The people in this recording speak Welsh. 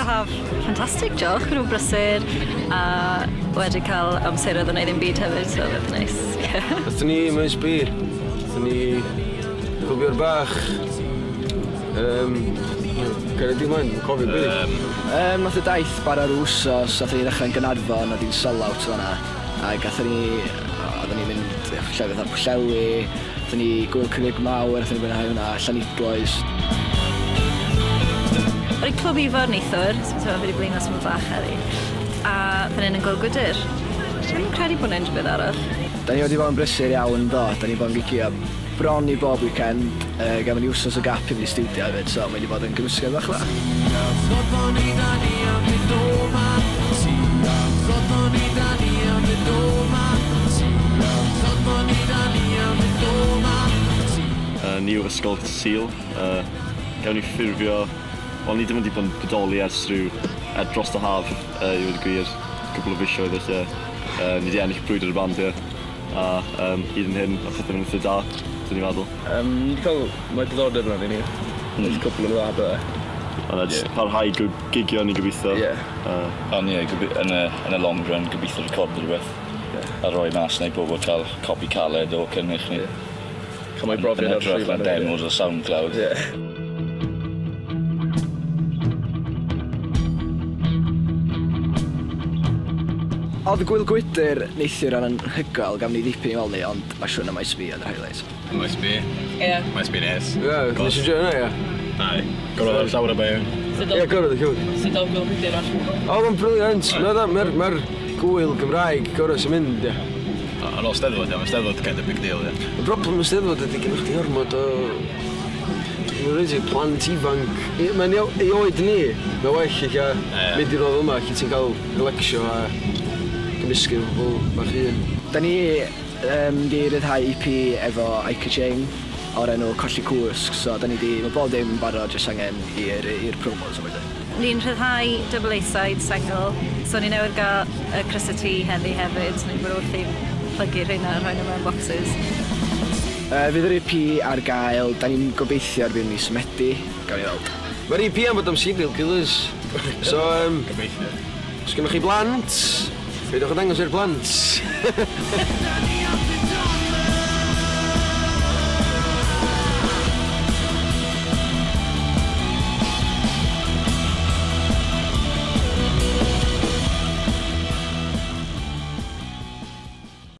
cael haf ffantastig, diolch. Wedi bod brysur a wedi cael amseroedd o wneud ddim byd hefyd, so oedd yn neis. Athon ni i Maes B. Athon ni Clwb Bach. Um, Ceri di mlaen, dwi'n cofio beth. Um, Um, nath y daith bara yr wsos, nathon ni ddechrau'n Gaernarfon, oedd hi'n sell-out fan'na. A gathon ni, oedden ni'n mynd llefydd fatha Pwllheli, athon ni Gŵyl Cerrig Mawr, athon ni fwynhau hwnna, Llanidloes. O'n i'n Clwb Ifor neithiwr, so fi wedi blino tipyn bach heddi. A fan hyn yn Gŵyl Gwydyr. Dwi'm yn credu bod 'na unrhyw beth arall. Da ni wedi bod yn brysur iawn yn do, da ni bod yn gigio bron i bob weekend, uh, gafon ni wsos o gap i fynd i stiwdio hefyd, so mae wedi bod yn gymysgedd bach dda. Ni yw Ysgol Sul. Gawn ni ffurfio... Wel, ni ddim wedi bod yn bodoli ers rhyw... Er dros y haf, i ddweud y gwir. Cwpl o fisoedd ella. Ni 'di ennill brwydr y bandiau. A yym hyd yn hyn, ma' pethe'n mynd eitha da, 'dyn ni'n meddwl. Yym ni 'di cael mae diddordeb yna ni. Hmm. Cwpl o dda bydde. Ond jyst parhau gigio ni gobeithio. Ie. Ond ie yn y yn y long run gobeithio recordo rhywbeth. Ie. A rhoi mas neu bobl ca'l copi caled o cynnyrch ni. Ie. Cael mwy brofiad ar llwyfan. Yn hytrach na demos o Soundcloud. Ie. Oedd y Gŵyl Gwydyr neithiwr yn anhygoel, gafon ni ddipyn i weld ni, ond ma' siŵr na Maes B oedd yr highlight. Maes B. Ie. Maes B neis. Ie, nes i joio hwnna, ie. Aye. Gorfod ar llawr a be. Ie, gorfod ar llawr. Sut oedd Gŵyl Gwydyr arall? Oedd o'n brilliant. Mae'r ma gwyl Gymraeg gorau sy'n mynd, ie. Ar ôl Steddfod, ie, mae Steddfod kind of big deal, ie. Y broblem y Steddfod ydy gennych chdi ormod o... Mae'n rhaid i plant ifanc. Mae'n i oed ni, mae'n well eich mynd i rôl yma lle ti'n cael relaxio a gymysgu efo pobl bach hŷn. Da ni um, di ryddhau EP efo Ica Ching o'r enw Colli Cwsg, so da ni di, mae bob dim yn barod, jyst angen i'r promos a wedyn. Ni'n rhyddhau Double A-side sengl, so ni newydd gael y Crysau T heddi hefyd, so ni'n bod wrthi'n plygu rheina a rhoi nhw mewn boxes. Fydd yr EP ar gael, da ni'n gobeithio erbyn mis Medi, gawn ni weld. Mae'r EP am fod am serial killers, so um, Gobeithio. Os gennych chi blant, peidiwch â dangos i'r plant.